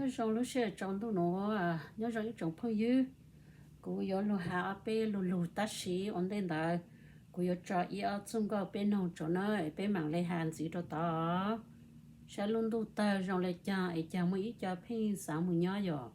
Nyob zoo lub sij hawm tsaus ntuj nuav, nyob zoo ib tsoom phooj ywg. Kuv yuav lug has ob peb lug lug tab sis ua ntej ntawd kuv yuav tso ib ob txuj nkauj peb noog tso na, peb maam le has ntxiv rau tod, saib lub ntuj tawg zoo le caag es caag muaj ib co pheej xaav moog nyob yom.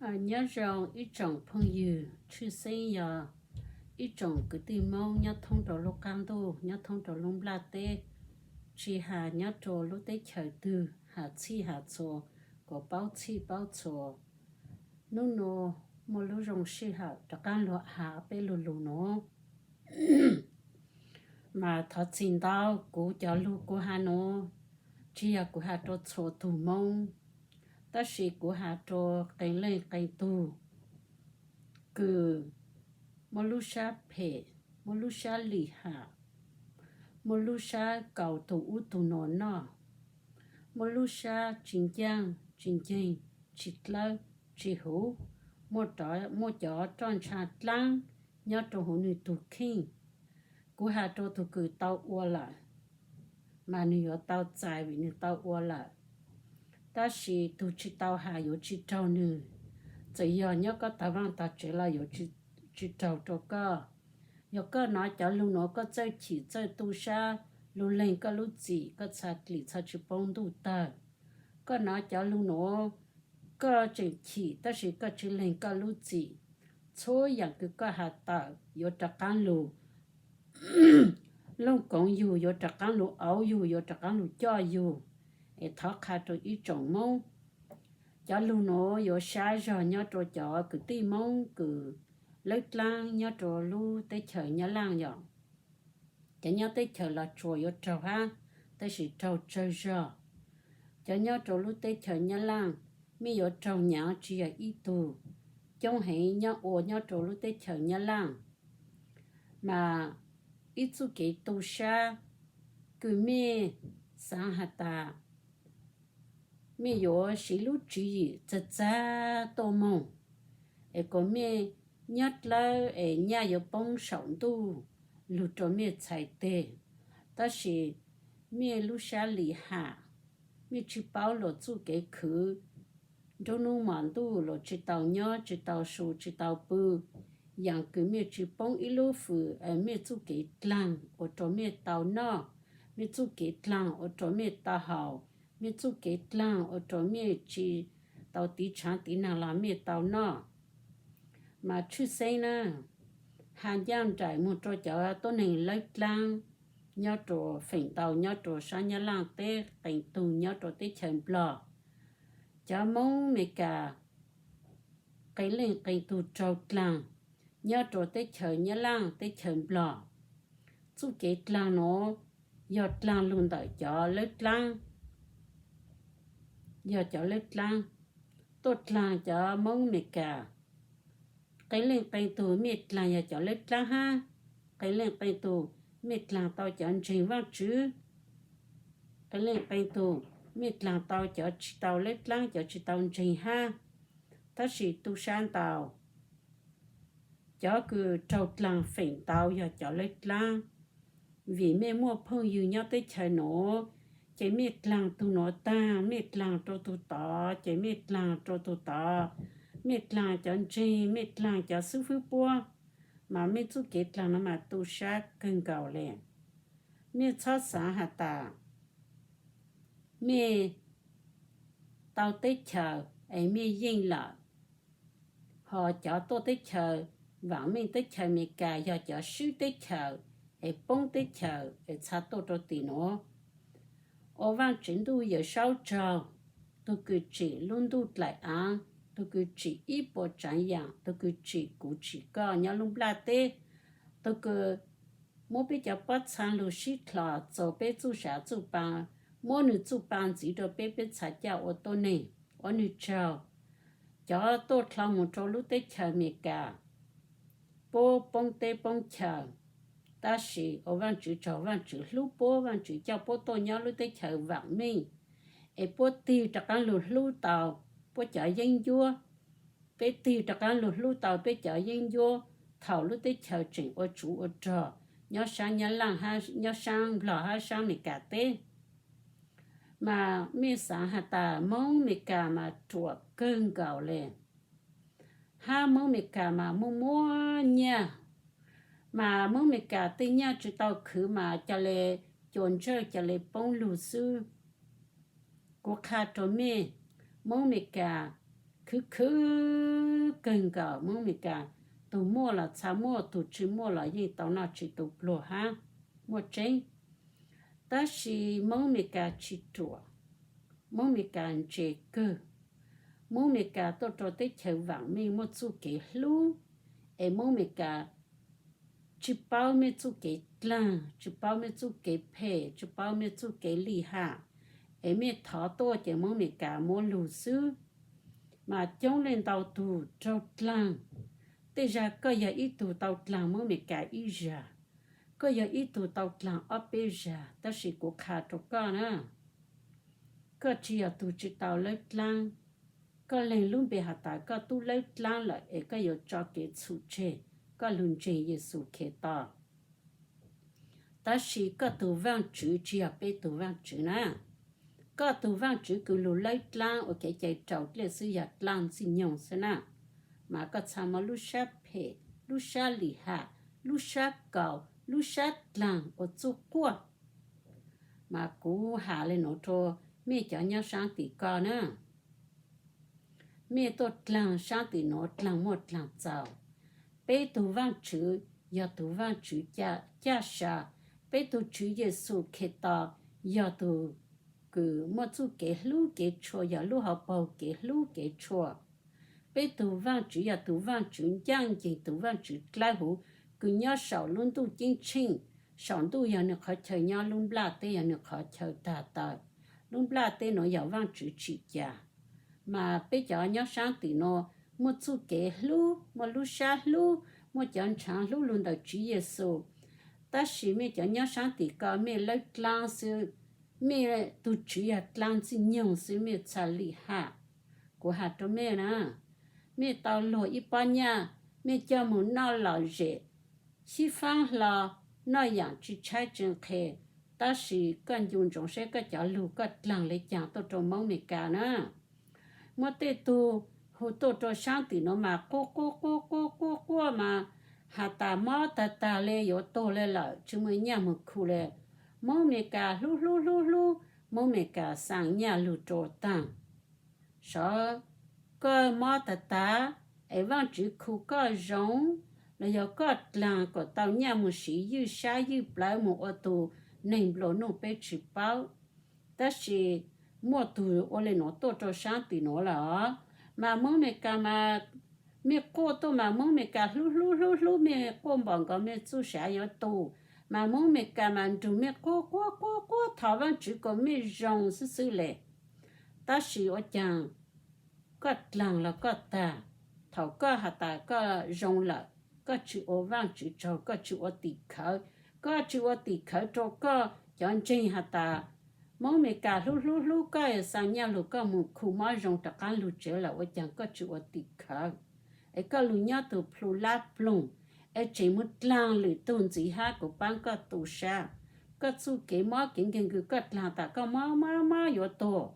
Nyob zoo ib tsoom phooj ywg, tshwj xeeb yog ib tsoom kwv tij Hmoob nyob thoob rau lub qab ntuj, nyob thoob rau lub nplaj teb, tsis has nyob rau lub teb chaws twg, has txhij has txhua, kuas paub txhij paub txhua. Hnub no muaj lub zoo sij hawm rov qab los has peb lug lug nuav. Mas thov txim ntau, kuv cov lug kuv has nuav tsis yog kuv has rau txhua tug Hmoob, tab sis kuv has rau qee leej qee tug kws muaj lub sab phem, muaj lub sab lim ham, muaj lub sab kaus tug ub tug nuav noj, muaj lub sab tsis ncaaj tsis nceeg, tsis dlawb tsis huv, muaj cov roj ntsha dlaab nyob rau huv nwg tug kheej. Kuv has rau tug kws tau ua lawm, mas nwg yuav tau txais vim nwg tau ua lawm. Tab sis tug tsis tau has yuav tsis raug nwg. Txawm yog nyob koj tag vaaj tag tsev los yuav tsis raug rau koj. Yog koj nov cov lug nuav koj txawj chim txawj tu sab, lug leeg koj lub txim, koj txha dlim txha tsis poob ntuj tawg. Koj nov cov lug nuav koj tseem chim tab sis koj tsis leeg koj lub txim, txhua yaam kws koj has tawm yuav rov qaab lug looj koov yug, yuav rov qaab lug auv yug, yuav rov qaab lug coj yug. Es thov qha rau ib tsoom Moob, cov lug nuav yuav sab zog nyob rau cov kwv tij Moob kws lawb dlaab nyob rau lub teb chaws Nyab Laaj yom. Cov nyob teb chaws Los Tsuas yuav raug hab, tab sis raug tsawg zog. Cov nyob rau lub teb chaws Nyab Laaj, mej yuav raug nyaav tsis yog ib tug, coob heev nyob ua nyob rau lub teb chaws Nyab Laaj. Mas ib txuj kev tu sab kws mej xaav has tas mej yuav siv lub tswv yim txag txag tuaj moog, es kuas mej nyob dlawb es nyaj yuav poob saum ntuj lug rau mej txhais teg, tab sis mej lub sab lim ham, mej tsis paub luas txuj kev khwv, nruab nub mas ntuj luas tsis tau nyob tsis tau su tsis tau pw, yaam kws mej tsis poob ib lub fwm, mej txuj kev dlaag ua rau mej tau noj, mej txuj kev dlaag ua rau mej tau haus, mej txuj kev dlaag ua rau mej tsis tau tiv tshaav tiv naag los mej tau noj. Mas tshwj xeeb na, has ncaaj nraim moog rau cov tuab neeg lawb dlaab nyob rua feem ntau nyob rua sab Nyab Laaj teb, qee tug nyob rua teb chaws Nplog. Cov Moob Mes Kas qee leej qee tug raug dlaag nyob rua teb chaws Nyab Laaj teb chaws Nplog. Txuj kev dlaag nuav yog dlaag lug ntawm cov lawb dlaab, yog cov lawb dlaab tuaj dlaag cov Moob Mes Kas. Qee leej qee tug mej dlaag yog cov lawb dlaab hab, qee leej qee tug mej dlaag tau cov ntseeg Vaajtswv, qee leej qee tug mej dlaag tau cov tsis tau lawb dlaab, cov tsis tau ntseeg hab. Tab sis tu sab ntau, cov kws raug dlaag feem ntau yog cov lawb dlaab. Vim mej muaj phooj ywg nyob teb chaws nuav, ces mej dlaag tug nuav taag mej dlaag rua tug tod, ces mej dlaag rua tug tod, mej dlaag cov ntseeg, mej dlaag cov xib fwb puab, mas mej txuj kev dlaag nuav mas tu sab kawg nkaus le. Mej txhob xaav has tas mej tau teb chaws es mej yeej lawm, ho cov tuaj teb chaws vaam meej teb chaws Amelikas yog cov swb teb chaws es poob teb chaws es txha tuaj rua tim nuav. Ua Vaajtswv ntuj Yawm Saub tsaug, tug kws tsim lub ntuj dlaim aav, tug kws tsim ib puas tsaav yaam, tug kws tsim kuv tsim koj nyob lub nplaj teb, tug kws muab peb cov pob txha lug sib dlho txaus peb txuj sav txuj paa, muab nwg txuj paa ntxiv rua peb, peb txhad caj ua tuab neeg, ua nwg tsaug. Cov tuaj dlho moog rua lub teb chaws Amelikas, puab poob teb poob chaws, tab sis ua Vaajtswv tsaug, Vaajtswv hlub puab, Vaajtswv coj puab tuaj nyob lub teb chaws vaam meej, es puab tig rov qaab lug hlub tau puab cov yeeb ncuab. Peb tig rov qaab lug hlub tau peb cov yeeb ncuab thaum lub teb chaws tseem ua tsuv ua rog nyob saab Nyab Laaj, nyob saab Nplog hab saab Amelikas teb. Mas mej xaav has tas Moob Amelikas mas ruam kawg nkaus le, hab Moob Amelikas mas muaj muaj nyaj, mas Moob Amelikas tej nyaj tsi tau khwv mas ca le cua ntsawj ca le poob lug xwb. Kuv qha rua mej, Moob Amelikas khwv khwv kawg nkaus. Hmoob Amelikas tus muaj los txha muaj, tus tsis muaj los yeej tau noj tsis tu pluag hab, muaj tseeb. Tab sis Hmoob Amelikas tsis ruam, Hmoob Amelikas ntse kawg. Hmoob Amelikas tuaj rau teb chaws vam meej muaj txuj kev hlub, es Hmoob Amelikas tsis paub mej txuj kev dlaag, tsis paub mej txuj kev phem, tsis paub mej txuj kev lim ham, es mej thov tuaj ces Hmoob Amelikas muab lug xwb. Mas coob leej ntau tug raug dlaag, tej zag koj yog ib tug tau dlaag Hmoob Amelikas ib zag, koj yog ib tug tau dlaag ob peb zag, tab sis kuv qha rau koj na, koj tsis yog tug tsis tau lawb dlaab. Koj leeg lub npe has tas koj tub lawb dlaab lawm es koj yuav tso kev txhum tseg koj lug ntseeg Yexus Khetos. Tab sis koj tug Vaajtswv tsis yog peb tug Vaajtswv na. Koj tug Vaajtswv kws lug lawb dlaab ua kev cai raus dlej xwb yog dlaag ntxwg nyoog xwb na. Mas koj txha muaj lub sab phem, lub sab lim ham, lub sab kaus, lub sab dlaag ua txuj quaj. Mas kuv has le nuav rua mej cov nyob saab tim ko na. Mej tuaj dlaag saab tim nuav dlaag muaj dlaag txaus. Peb tug Vaajtswv yog tug Vaajtswv caj sa. Peb tug Tswv Yexus Khetos yog tug kws muaj txuj kev hlub kev tshua, yog lub hauv paug kev hlub kev tshua. Peb tug Vaajtswv yog tug Vaajtswv ncaaj nceeg, tug Vaajtswv dlawb huv kws nyob saum lub ntuj ceeb tsheej. Saum ntuj yog nwg qhov chaw nyob, lub nplaj teb yog nwg qhov chaw tag tawm. Lub nplaj teb nuav yog Vaajtswv tsim ca. Mas peb cov nyob saab tim nuav muaj txuj kev hlub, muaj lub sab hlub, muaj cov ntshaav hlub lug ntawm Tswv Yexus. Tab sis mej cov nyob saab tim ko mej lawb dlaab xwb, mej tug tswv yog dlaab ntxwg nyoog xwb, mej txha lim ham. Kuv has rua mej na, mej tau luag ib pob nyaj, mej coj moog noj lom zem, sib faab hlo, noj yaam tsis tshaib tsis nqhis, tab sis koj ncu ntsoov saib koj cov lug koj dlaag le caag tuaj rua Moob Amelikas na. Muaj tej tug hu tuaj rua saab tim nuav mas quaj quaj quaj quaj quaj quaj mas has tas mob tag tag le, yuav tuag le lawm, tsis muaj nyaj moog khu le. Moob Amelikas hlub hlub hlub hlub, Moob Amelikas xaa nyaj lug rua taag. Sov koj mob tag tag es Vaajtswv khu koj zoo, los yog koj dlaag kom tau nyaj moog siv ywj sab ywj plawv moog ua tug neeg nplua nuj peb tsis paub. Tab sis muaj tug ua le nuav tuaj rua saab tim nuav lawm, mas Moob Amelikas mas mej quaj tuaj mas Moob Amelikas hlub hlub hlub hlub, mej quaj npaum nkaus mej txuj sav yuav tu, mas Moob Amelikas mas nrug mej quaj quaj quaj quaj thov Vaajtswv kom mej zoo xwb xwb le. Tab sis ua caag koj dlaag los koj tag, thaum koj has tas koj zoo lawm, koj tsis ua Vaajtswv tsaug, koj tsis ua tim khawv, koj tsis ua tim khawv rua koj cov ntseeg has tas Moob Amelikas hlub hlub hlub koj, xaa nyaj lug koj moog khu mob zoo rov qaab lug tsev lawm, ua caag koj tsis ua tim khawv, es koj lug nyob tug plhu lab ploog, es tseem moog dlaag lwm tug ntxiv hab, kuv paab koj tu sab. Koj txuj kev mob kev nkeeg kws koj dlaag tas koj mob mob mob yuav tuag,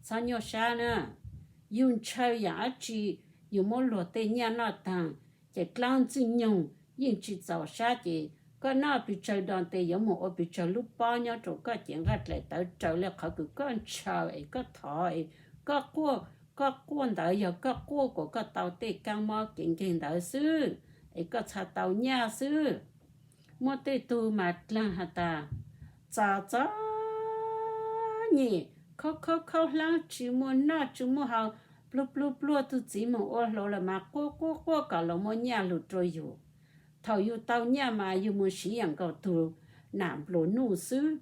txhob nyuaj sab na. Yug ntshaw yaam dlaab tsi, yug muab luag tej nyaj noj taag, ces dlaab ntxwg nyoog yeej tsis txaus sab, ces koj noj pes tsawg do ntes yuav moog ua pes tsawg lub pob nyob rua koj cev nqaj dlaim tawv raws le qhov kws koj ntshaw es koj thov es koj quaj, koj quaj ntawd yog koj quaj kom koj tau tej kaab mob kev nkeeg ntawd xwb, es koj txha tau nyaj xwb. Muaj tej tug mas dlaag has tas txom txom nyem, khaub khaub khaub hlaab, tsis muaj noj tsis muaj haus, pluag pluag pluag, tug txiv moog ua hluas lawm mas quaj quaj quaj kom luas muab nyaj lug rua yug. Thaum yug tau nyaj mas yug moog siv yaam nkaus tug nam nplua nuj xwb.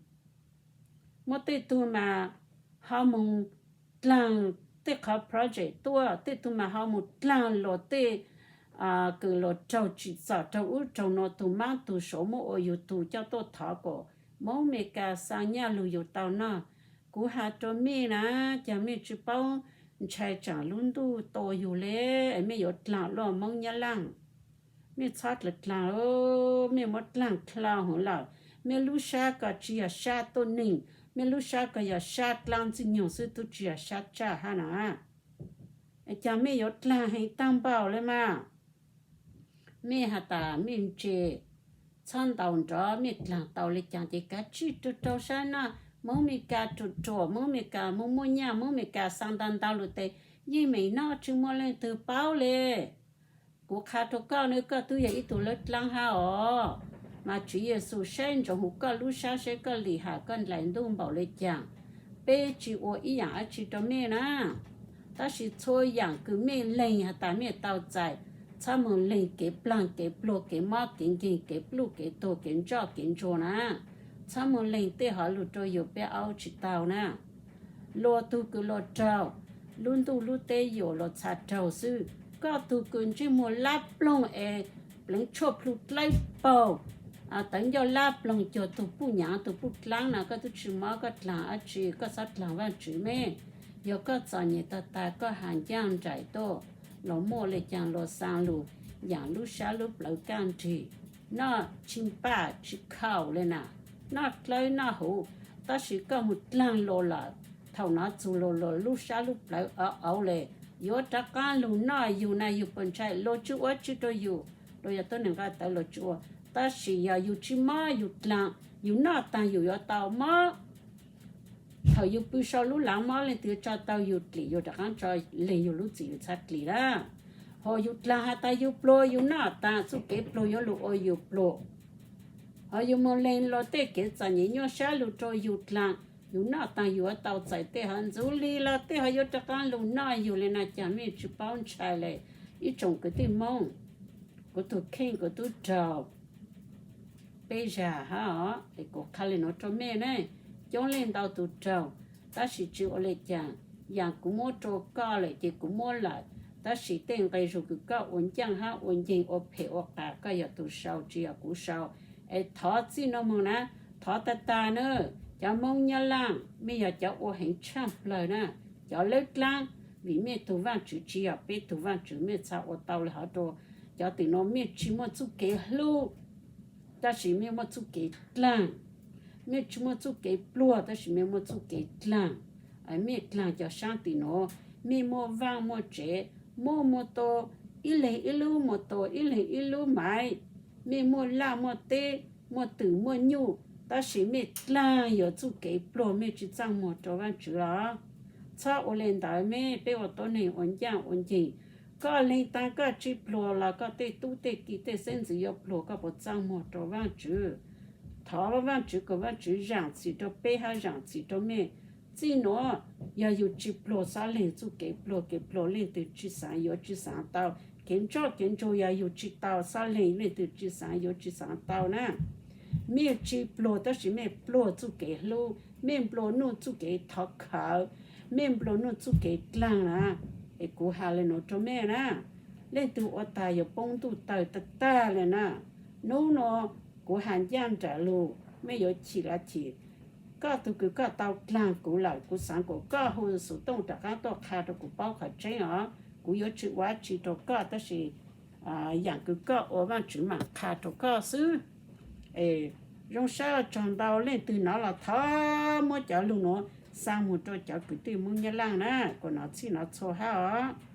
Muaj tej tug mas ho moog dlaag tej qhov project tuaj, tej tug mas ho moog dlaag luas tej kws luas raug tsim txom raug ub raug nuav, tug maab tug suav muab ua yug tug coj tuaj thov kom Moob Amelikas xaa nyaj lug yug tau noj. Kuv has rua mej na, caag mej tsis paub ntshai tsaam lub ntuj tua yug le, es mej yuav dlaag luaj Moob Nyab Laaj. Mej txhob dlaag dlaag, mej muab dlaag dlhau heev lawm. Mej lub sab ko tsis yog sab tuab neeg, mej lub sab ko yog sab dlaab ntxwg nyoog xwb, tub tsis yog sab tsaj hab na. Es caag mej yuav dlaag heev taag npaum le mas. Mej has tas mej ntse, txhob ntaus nrov, mej dlaag tau le caag ces kav tsij rua rau sab noj. Moob Amelikas ruam ruam, Moob Amelikas moog muaj nyaj, Moob Amelikas xaa ntau ntau lug tes, Yeej meem noj tsis muaj leej twg paub li. Kuv qha rau koj ne, koj twb yog ib tug lawb dlaab hab os, mas Tswv Yexus saib ntsoov huv koj lub sab seb koj lim ham koj nplaim ntuj npaum le caag. Peb tsis ua ib yaam dab tsi rau mej na, tab sis txhua yaam kws mej leeg has tas mej tau txais, txhob moog leeg kev plaag kev pluag kev mob kev nkeeg kev pluj kev tuag kev ntsoj kev ntsuag na. Txhob moog leeg tej hov lug rau yug peb aub tsis tau na. Luag tug kws luag raug, lub ntuj lub teb yuam luag txha raug xwb. Koj tug kws ntsej muag lab ploog es pleev tshuaj plhu dlawb paug, tawv ncauj lab ploog cuag tug puj nyaav tug puj dlaab no, koj twb tsis mob koj dlaag dab tsi, koj txhob dlaag Vaajtswv mej. Yog koj txom nyem tag tag koj has ncaaj nraim tuaj los muaj le caag luag xaa lug yaam lub sab lub plawv kaj nrig, noj tsis npaj tsis khaum le na, noj dlawb noj huv, tab sis koj moog dlaag luag lawm, thaum no txug luag lub sab lub plawv auv auv le, yuav rov qaab lug noj yug na, yug puas ntshai? Luag tsis ua tsi rau yug, luag yog tuab neeg nqaj tawv luag tsis ua. Tab sis yog yug tsis mob yug dlaag, yug noj taag yug yuav tau mob. Thaum yug pw sau lub laav mob leej twg tso tau yug dlim, yug rov qaab tso leeg yug lub txim yug txhaj dlim na. Ho yug dlaag has tas yug pluag yug noj taag, txuj kev pluag yuav lug ua yug pluag. Ho yug moog leeg luag tej kev txom nyem nyuaj sab lug rau yug dlaag, yug noj taag yug yuav tau txais tej hov ntxuv li los tej hov yuav rov qaab lug noj yug le na, caag mej tsis paub ntshai le. Ib tsoom kwv tij Moob, kuv tug kheej kuv tub raug peb zag hab os, es kuv qha le nuav rau mej ne, coob leej ntau tug raug, tab sis tsis ua le caag. Yaam kuv muab rau koj lawm ces kuv muab lawm, tab sis tej nqe zug kws koj ua ncaaj hab ua nceeg ua phem ua qas koj yog tug sau tsis yog kuv sau. Es thov txij nuav moog na, thov tag tag na, cov Moob Nyab Laaj mej yog cov ua heev tshaaj plawg na, cov lawb dlaab, vim mej tug Vaajtswv tsis yog peb tug Vaajtswv, mej txha ua tau le hov rau cov twm nuav. Mej tsis muaj txuj kev hlub, tab sis mej muaj txuj kev dlaag. Mej tsis muaj txuj kev pluag, tab sis mej muaj txuj kev dlaag. Mej dlaag cov saab tim nuav, mej muaj vaaj muaj tsev, muaj muaj tua, ib leeg ib lub muaj tua, ib leeg ib lub maiv, mej muaj laj muaj teb, muaj twm muaj nyuj, tab sis mej dlaag yuav txuj kev pluag, mej tsis txaaj muag rau Vaajtswv los? Txhob ua le ntawd mej, peb ua tuab neeg ua ncaaj ua nceeg. Koj leeg taag koj tsis pluag los koj tej tub tej ki tej xeeb ntxwv yuav pluag, koj puas txaaj muag rau Vaajtswv? Thov Vaajtswv kom Vaajtswv zaam txim rau peb hab zaam txim rau mej. Txij nuav, yog yug tsis pluag xob leeg txuj kev pluag, kev pluag leej twg tsis xaav yuav tsis xaav tau, kev ntsoj kev ntsuag yog yug tsis tau xob leeg leej twg tsis xaav yuav tsis xaav tau na. Mej tsis pluag tab sis mej pluag txuj kev hlub, mej nplua nuj txuj kev thov khawv, mej nplua nuj txuj kev dlaag na. Es kuv has le nuav rau mej na, leej twg ua tag yuav poob ntuj tawg tag tag le na. Nub nuav kuv has ncaaj nraim lug, mej yuav chim los chim. Koj tug kws koj tau dlaag kuv lawm, kuv xaav kom koj hu xov tooj rov qaab tuaj qha rau kuv paub qhov tseeb os. Kuv yuav tsis ua dab tsi rau koj, tab sis yaam kws koj ua Vaajtswv maam qha rau koj xwb. Es zoo sab tsaug ntau, leej twg nov los thov muab cov lug nuav xa moog rau cov kwv tij Moob Nyab Laaj na, kuas nov txhij nov txhua hab os.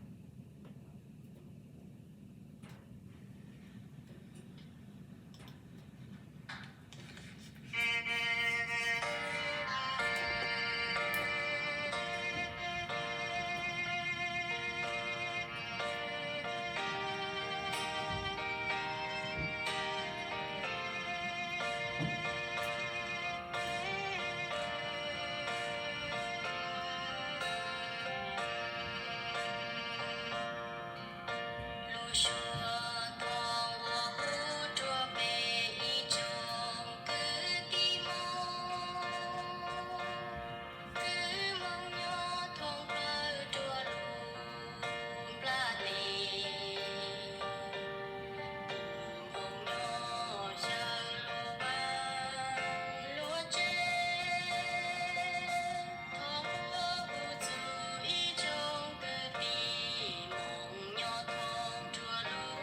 Lus suav thoob uas hu rua peb ib tsoom kwv tij Moob, kwv Moob nyob thoob plawg rua lub nplaj teb. Kwv Moob nyob xyaw luag vaaj luag tsev, thov puab kuj txug ib tsoom kwv tij Moob nyob thoob rua lub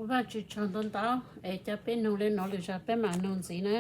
Vaj tswv tsaug ntau ntau es cov peb nug li no lwm zaus peb mam nug ntxiv na.